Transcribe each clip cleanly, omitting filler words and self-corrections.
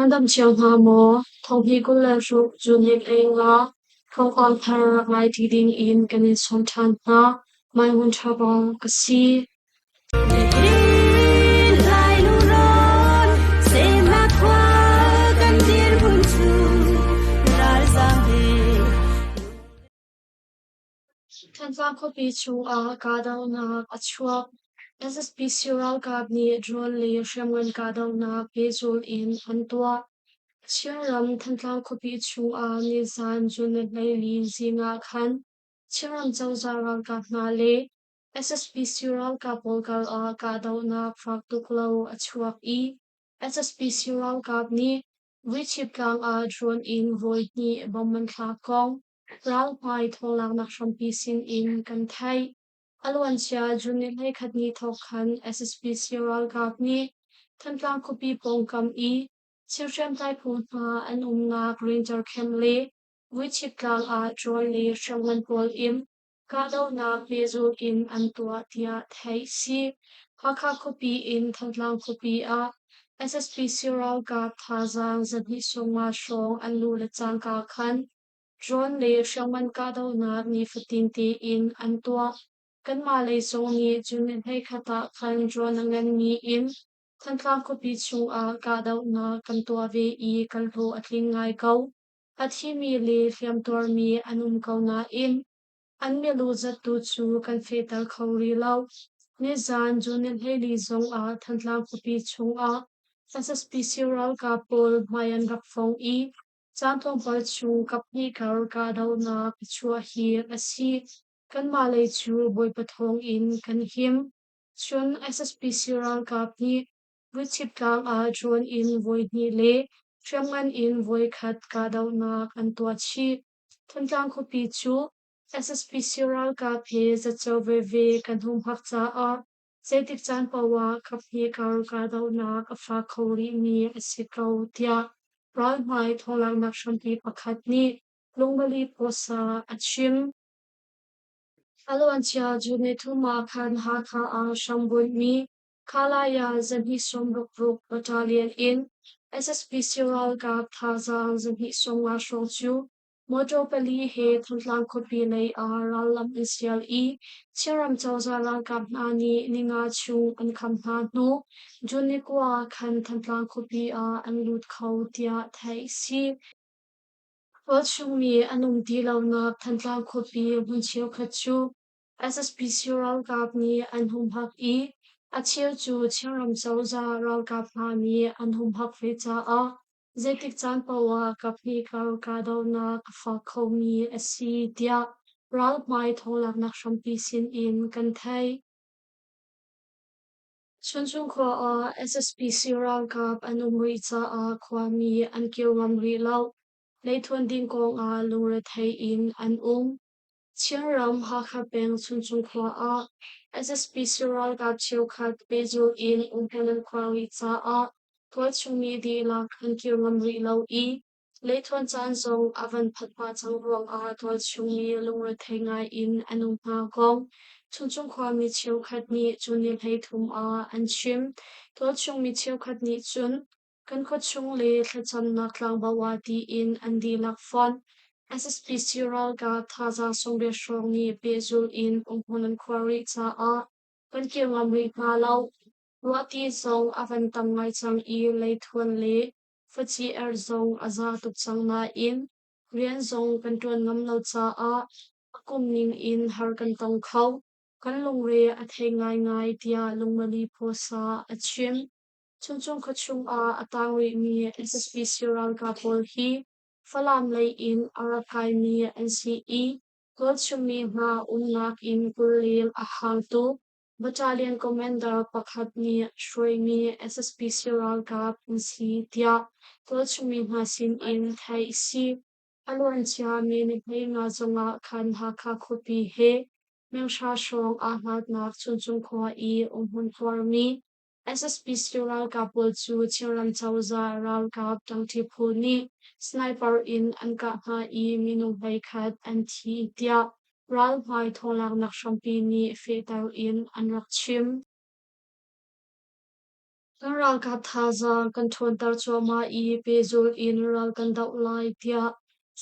Nan dam cio hna maw? Thonghnih 26 June ni 15 thawngpang thar rak ngai ṭi ding in kan in sawm ṭhan hna. Mai Ngun Ṭha Bang ka si. Thantlang khuapi chungah kahdohnak a chuak. SSPC ralkap nih drone le hriamngan kahdohnak pehzulh in an tuah. Chinram Thantlang khuapi chungah nizan June ni 14 zing ah khan Chinram cozah ralkap hna le SSPC ralkap pawl kar ah kahdohnak fak tuk lo a chuak i SSPC ralkap nih Vuichip tlang ah drone in vawi hnih bomb an thlak kong ralhmai thawnglaknak hrampi sin in kan theih. A luancia June ni 11 ni thawk khan SSPC ralkap nih Thantlang khuapi pawngkam i Chin hriamtlai phu hna an umnak Ranger Camp le Vuichip tlang ah drone le hriamngan pawl in kahdohnak pehzulh in an tuah tiah theih si. Hakha khuapi in Thantlang khuapi ah SSPC ralkap thazaang zahnih sawmnga hrawng an luh le cangka khan drone le hriamngan kahdohnak nifatin tein an tuah. Kanmah lei zong nih June ni 11 ah khan drone a nganmi in Thantlang khuapi chungah kahdohnak kan tuah ve i kan hlawh a tling ngai ko. A thimi le hliamtuarmi an um ko nain an milu zattu cu kan fehter kho rih lo. Nizan June ni 14 zongah Thantlang khuapi chungah SSPC ralkap pawl hmai an rak fong i caan tlawmpal chung kaphnih kar kahdohnak a chuah hi a si. Kanmah lei cu Bawipa thawng in kan him. Cun SSPC ralkap nih Vuichip tlang ah drone in voihnih le hriamngan in voikhat kahdohnak an tuah chih. Thantlang khuapi cu SSPC ralkap he zatco veve kan humhak caah zeitik caan paoh ah kaphnih kar kahdohnak a fak kho rihmi a si ko, tiah ralhmai thawnglaknak hrampi pakhat nih Lungmali Post ah a chim. A luancia June ni thum ah khan Hakha ah hrambunhmi Khalaya zahnih 66 battalion in SSPC ralkap thazaang zahnih 50 hrawng cu motor pali he Thantlang khuapi lei ah rallam an sial i Chinram cozah ralkap hna nih ninga chung an kham hna hnu June ni 9 khan Thantlang khuapi ah an lut kho tiah theih a si. Tualchungmi an um ti lonak Thantlang khuapi hmun cheukhat cu SSPC ralkap nih an humhak i a cheu cu Chinram cozah ralkap hna nih an humhak ve caah zeitik caan paoh ah kaphnih kar kahdohnak a fak khomi a si tiah ralhmai thawnglaknak hrampi sin in kan theih. Chuncung khua ah SSPC ralkap an um rih caah khuami an kir ngam rih lo. Leithuan ding kong ah lungrethei in an um. Chinram Hakha peng Chuncung khua ah SSPC ralkap cheukhat pehzulh in umhmun an khuar rih caah tualchungmi dihlak an kir ngam rih lo i leithuan caan zong a van phanh pah cang ruangah tualchungmi lungrethei ngai in an um hna kong Chuncung khuami cheukhat nih cu ni 33 ah an chim. Tualchungmi cheukhat nih cun Kan khuachung le thlacamnak tlangbo ah tiin an dihlak fonh. SSPC ralkap thazaang 80 hrawng nih pehzulh in umhmun an khuar rih caah kan kir ngam rih hna lo. Ruahti zong a van tam ngai cang i leithuan le faci er zong a za tuk cang nain rian zong kan ṭuan ngam lo caah a kum ning in har kan tong kho. Kan lungre a thei ngaingai tiah Lungmali Phuasa a chim. Chuncung khuachung ah a tang rihmi SSPC ralkap pawl hi Falam lei in a rak kaimi an si i tualchungmi hna umnak inn 20 leng a hangtu battalion commander pakhat nih hruaimi SSPC ralkap an si tiah tualchungmi hna sin in theih a si. A luancia May ni 15 zongah khan Hakha khuapi he menghra hrawng aa hlatnak Chuncung khua i umhmun khuarmi SSPC ralkap pawl cu Chinram cozah ralkap ṭangṭi phu nih sniper in an kah hna i minung 11 an thi tiah ralhmai thawnglaknak hrampi nih fehter in an rak chim. Kan ralkap thazaang kan ṭhawnter cuahmah i pehzulh in ral kan doh lai, tiah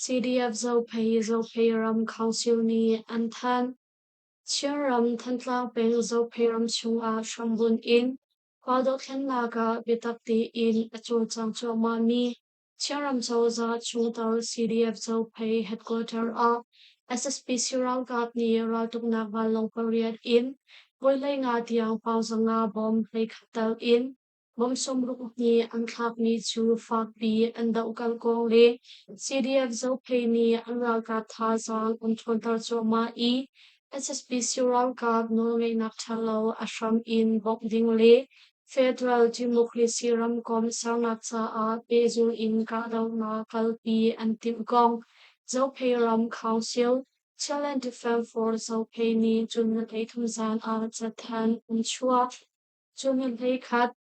CDF Zophei Zophei ram Council nih an thanh. Chinram Thantlang peng Zophei ram chungah hrambunh in khua dohthlennak ah biatak tein a cawlcang cuahmahmi Chinram cozah chungtel CDF Zophei headquarter ah SSPC ralkap nih raltuknak vanlawng pariat in voi 15 tiang pau 500 bomb 11 tel in bomb 62 an thlakmi cu fakpi an dohkalh kong le CDF Zophei nih an ralkap thazaang an ṭhawnter cuahmah i SSPC ralkap nawlngeihnak ṭhalo a hram in bawmh ding le Federal Democracy ramkomh sernak caah pehzulh in kahdohnak kalpi an timh kong Zophei ram Council Chinland Defense Force Zophei nih June ni 33 zan ah cathanh an chuah. June ni 21,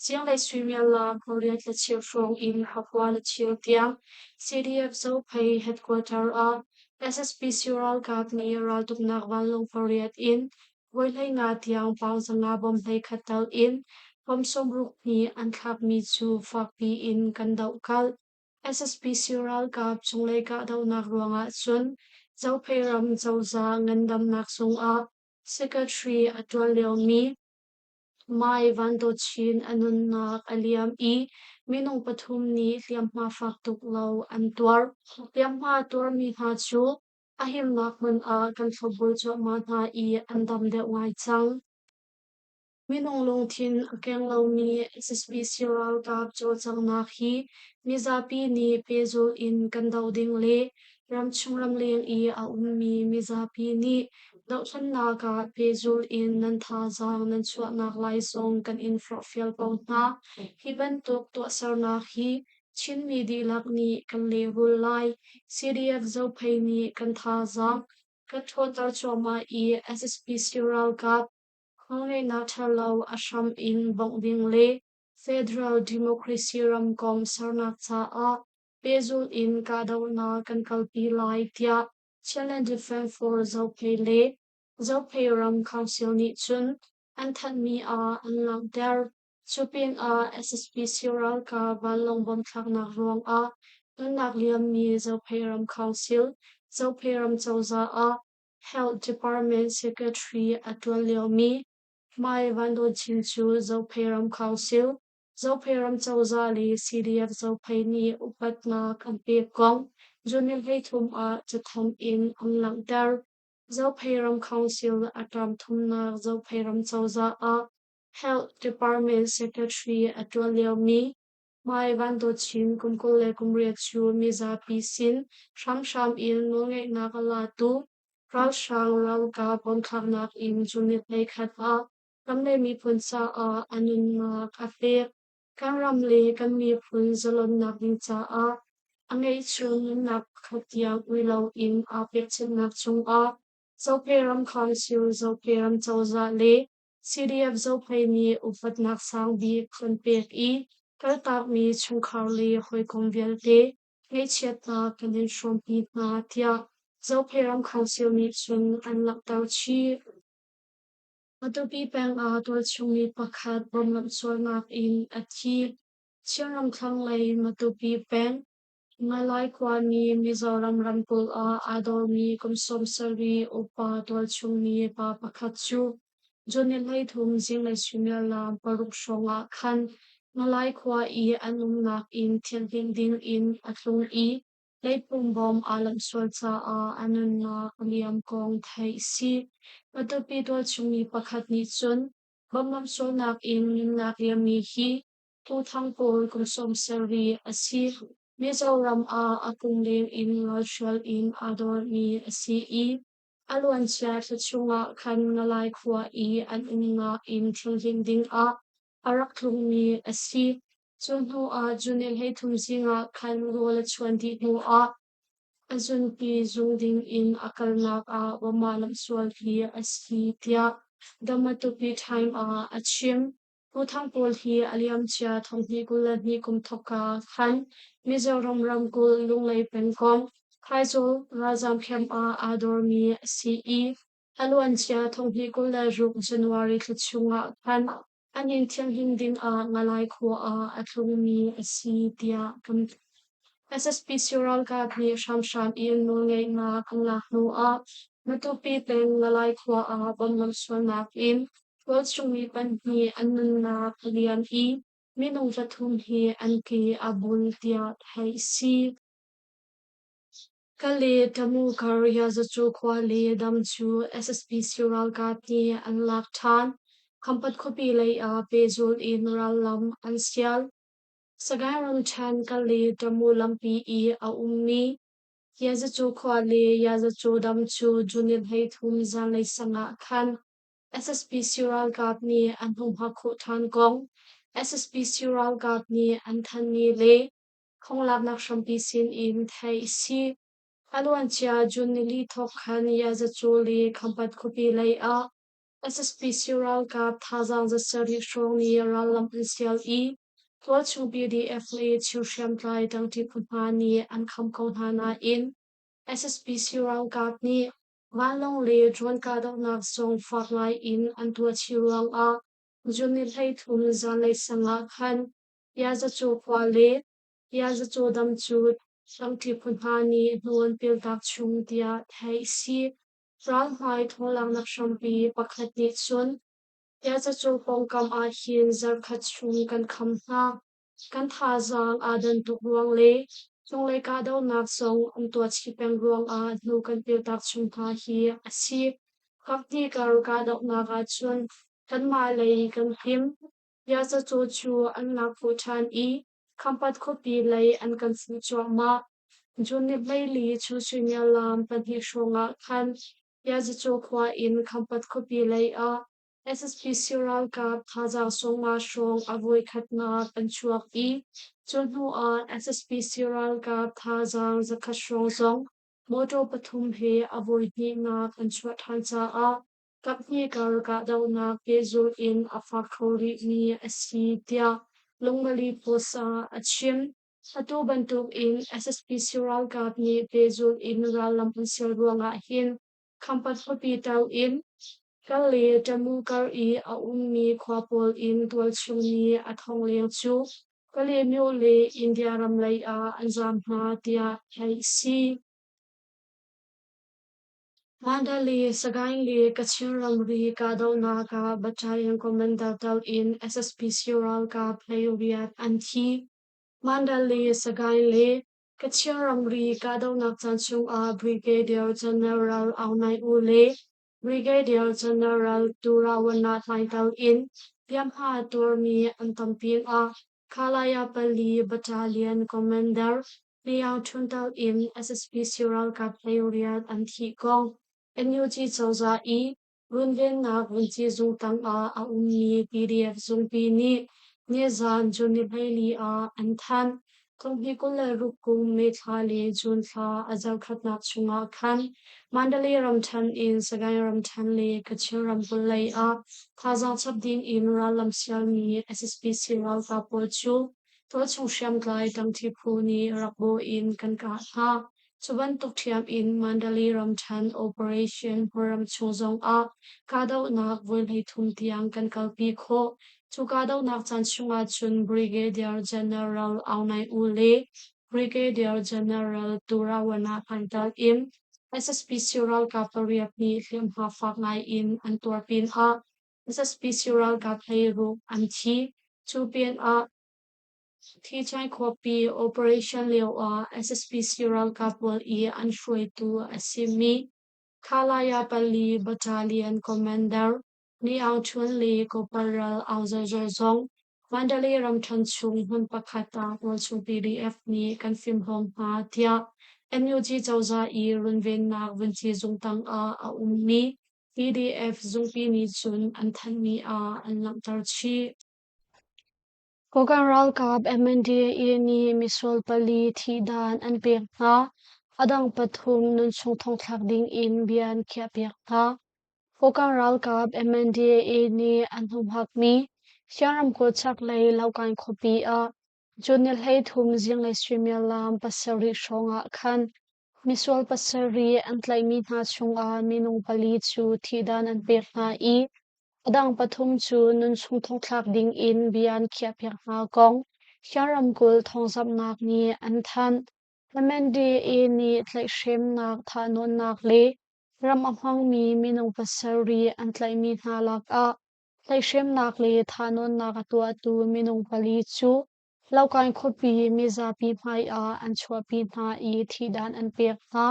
zinglei suimilam pariat le cheu hrawng in Hakua le cheu tiang CDF Zophei headquarter ah SSPC ralkap nih raltuknak vanlawng pariat in voi 15 tiang pau 500 bomb 11 tal in bomb 60 hnih an thlakmi cu fakpi in kan dohkalh. SSPC ralkap cunglei kahdohnak ruangah cun Zophei ram cozah ngandamnak zungah secretary a ṭuan liomi Mai Van Dawt Chin a nunnak a liam i minung pathum nih hliamhma fak tuk lo an tuar. Hliamhma tuarmi hna cu a himnak hmun ah kan thlopbul cuahmah hna i an dam deuh ngai cang. Minung lungthin a keng lomi SSPC ralkap cawlcanghnak hi mizapi nih pehzulh in kan doh ding le ramchung ramleng i a ummi mizapi nih dohthlennak ah pehzulh in nan thazaang nan chuahnak lai zong kan in forhfial ko hna. Hi bantuk tuahsernak hi Chinmi dihlak nih kan lehrul lai. CDF Zophei nih kan thazaang kan ṭhawnter cuahmah i SSPC ralkap Nawlngeihnak ṭhalo a hram in bawmh ding le federal democracy ramkomh sernak caah pehzulh in kahdohnak kan kalpi lai tiah Chinland Defense Force Zophei le Zophei ram Council nih cun an thanhmi ah an langhter. Cu pinah SSPC ralkap vanlawng bomb thlaknak ruangah nunnak liammi Zophei ram Council, Zophei ram cozah ah Health Department Secretary a ṭuan liomi Mai Van Dawt Chin cu Zophei ram Council, Zophei ram cozah le CDF Zophei nih upatnak an pek kong June ni 33 ah cathanh in an langhter. Zophei ram Council a term thumnak Zophei ram cozah ah Health Department Secretary a ṭuan liomi Mai Van Dawt Chin kum 28 cu mizapi sin hramhram in nawlngeihnak a latu ralhrang ralkap bomthlaknak in June ni 11 ah ram le miphun caah a nunnak a pek. Kan ram le kan miphun zalonnak ding caah a ngeihchun nunnak pakhat tiang ui loin aa pekchanhnak cungah Zophei ram Council, Zophei ram cozah le CDF Zophei nih upatnak sang bik kan pek i kaltakmi chungkhar le hawikom vialte ngaihchiatnak kan in hrawmpi hna tiah Zophei ram Council nih cun an langhter chih. Matupi peng ah tualchung mi pakhat bomb sualnak in a thi. Chinram thlanglei Matupi peng Ngalai khuami Mizoram ramkulh ah aa dawrmi kum 70 upa tualchung mi pa pakhat cu June ni 33 zinglei suimilam 6 hrawng ah khan Ngalai khua i an umnak inn thianhhlimh ding in a tlung i leipum bawm aa lamh sual caah a nunnak a liam kong theih a si. Matupi tualchung mi pakhat nih cun bawm lamh sualnak in nunnak liammi hi Tuthang pawl kum 70 a si. Mizoram ah a kum leng in ralhrial in aa dawrmi a si i a luancia thla chungah khan Ngalai khua i an umnak inn thianghlim dingah a rak tlungmi a si. Cu hnuah June 33 zingah khan rawl a chuan dih hnuah a zunpi zung dingin a kalnak ah Burma lamsual hi a si tiah The Matupi Time ah a chim. Pu Thang pawl hi a liamcia 2022 kum thawkka khan Mizoram ramkulh Lunglei pengkomh Phaizawng ralzaam camp ah aa dormi a si i a luancia 2026 January thla chungah khan An inn thianhlim dingah Ngalai khua ah a tlungmi a si tiah kan SSPC ralkap nih hramhram in nawlngeihnak an lak hnuah Matupi peng Ngalai khua ah bomb lamsualnak in tualchung mi pahnih an nunnak a liam i minung pathum hi an ke a bul tiah theih a si. Kale Tamu kar Yazacu khua le dam cu SSPC ralkap nih an lak ṭhan. Khampat khuapi lei ah pehzul in rallam an sial. Sagaing ramṭhen Kale Tamu lampi i a ummi Yazacu khua le Yazacu dam cu June 13 zanlei sang ah khan SSPC ralkap nih an humhak khawh ṭhan kong SSPC ralkap nih an thanhmi le Thonglaknak hrampi sinin theih a si. A luancia June nili thawk khan Yazacu le Khampat khuapi lei ah SSPC ralkap thazaang zasarih hrawng nih rallam an sial i tualchung PDF le Chin hriamtlai ṭangṭi phu hna nih an kham ko hna nain SSPC ralkap nih vanlawng le drone kahdohnak zong fak ngai in an tuah chih ruangah June ni 13 zanlei sang ah khan Yazacu khua le Yazacu dam cu ṭangṭi phu hna nih hnu an piltak chung tiah theih a si. Ralhmai thawlaknak hrampi pakhat nih cun Yazacu pawngkam ahhin zarkhat chung kan kham hna. Kan thazaang aa dan tuk ruang le cunglei kahdohnak zong an tuah chih peng ruangah hnu kan piltak chung hna hi a si. Kaphnih kar kahdohnak ahcun kanmah lei kan him. Yazacu cu an lak khawh ṭhan i Khampat khuapi lei an kan fuh cuahmah. June ni 14 cu suimilam 2 hrawngah khan Yazacu khua in Khampat khuapi lei ah SSPC ralkap thazaang 50 hrawng a voikhatnak an chuak i cu hnu ah SSPC ralkap thazaang 100 hrawng zong motor pathum he a voihnihnak an chuah ṭhan caah Kaphnih kar kahdohnak pehzulh in a fak kho rihmi a si tiah Lungmali Post ah a chim. Atu bantuk in SSPC ralkap nih pehzulh in rallam an sial ruangah hin Khampat khuapi to in Kal le Tamu kar i a ummi khua pawl in tualchung mi a thong leng cu Kalaymyo le India ram lei ah an zaam hna tiah theih a si. Mandalay, Sagaing le Kachin ramri kahdohnak ah Battalion Commander tal in SSPC ralkap 18 an thi. Mandalay, Sagaing le Kachin ramri kahdohnak caan chungah Brigadier General Aung Naing Oo le Brigadier General Tura Wana Hlaing tal in hliamhma tuarmi an tam pinah Khalaya pali Battalion Commander Liang Ṭhuntal in SSPC ralkap 18 an thih kong NUG cozah i runvennak vunci zung tangah a ummi PDF zungpi nih nizan June ni 14 ah an thanh. Kum 26 kum May thla le June thla a zarkhatnak chungah khan Mandalay ramṭhen in Sagaing ramṭhen le Kachin ramkulh lei ah thazaang chap ding in rallam sialmi SSPC ralkap pawl cu tualchung hriamtlai ṭangṭi phu nih rak bawh in kan kah hna. Cu bantuk ṭhiam in Mandalay ramṭhen Operation Hmuram chung zongah kahdohnak voi 33 tiang kan kalpi khawh. Cu kahdohnak caan chungah cun Brigadier General Aung Naing Oo le Brigadier General Turawana Hmantal in SSPC ralkap pariat nih hliamhma fak ngai in an tuar pinah SSPC ralkap 16 an thi. Cu pinah Thichai khuapi operation lioah SSPC ralkap pawl i an hruaitu a simi Khalaya pali Battalion Commander Ni Aung Htun le Corporal Aung Zaw Zaw zong Mandalay ramṭhen chung hmun pakhat ah tualchung PDF nih kan fimhlawm hna tiah NUG cozah i runvennak vunci zung tangah a ummi PDF zungpi nih cun an thanhmi ah an langhter chih. Kokang ralkap MNDAA nih misual pali thihdan an pek hna. A dang pathum nunchung thongthlak ding in bia an khiahpiak hna. Kokang ralkap MNDAA nih an humhakmi Siang ramkulh chaklei Laukan khuapi ah June ni 13 zinglei suimilam 7 hrawng ah khan misual pasarih an tlaihmi hna chungah minung pali cu thihdan an pek hna i. A dang pathum cu nunchung thongthlak ding in bia an khiahpiak hna kong Shan ramkulh thawngzamhnak nih an thanh. MNDAA nih tlaihhremnak, thahnawnnak le ram a hmangmi minung pasarih an tlaihmi hna lakah tlaihhremnak le thahnawnnak a tuahtu minung pali cu Laokan khuapi mizapi hmaiah an chuahpi hna i thihdan an pek hna.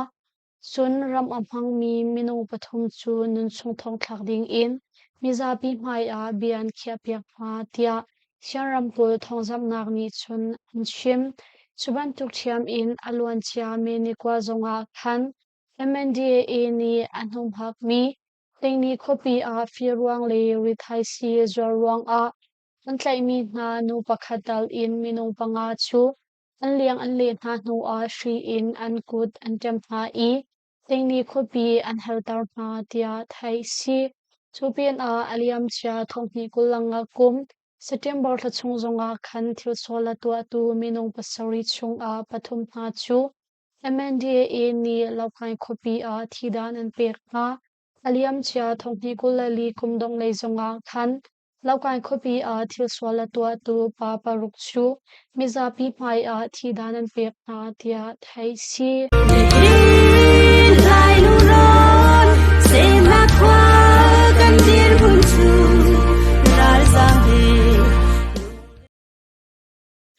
Cun ram a hmangmi minung pathum cu nunchung thongthlak dingin mizapi hmaiah bia an khiahpiak hna, tiah Shan ramkulh thawngzamhnak nih cun an chim. Cu bantuk ṭhiam in a luancia May ni kua zongah khan MNDAA nih a hnumhakmi Tingni khuapi ah fir ruang le rithaisii zuar ruangah an tlaihmi hna nu pakhat tal in minung panga cu an liang an leh hna hnuah hri in an kut an ṭem hna i Tingni khuapi an helter hna tiah theih si. Cu pinah a liamcia thonghnih 25 kum September thla chung zongah khan thilsual a tuahtu minung pasarih chungah pathum hna cu MNDAA nih Laokai khuapi ah thidan an pek hna. A liamcia thonghnih 24 kum dongh lei zongah khan Laokai khuapi ah thilsual a tuahtu pa paruk cu mizapi hmai ah thidan an pek hna tiah theih si. Lai lungrawn semnak khua kan dirhmun cu ralzam he.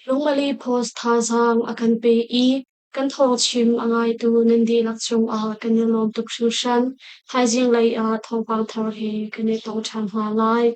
Lungmali Post thazaang a kan pe i kan thawngchim a ngaitu nan dihlak cungah kan i lawm tuk hringhran. Thaizing lei ah thawngpang thar he kan i tong ṭhan hna lai.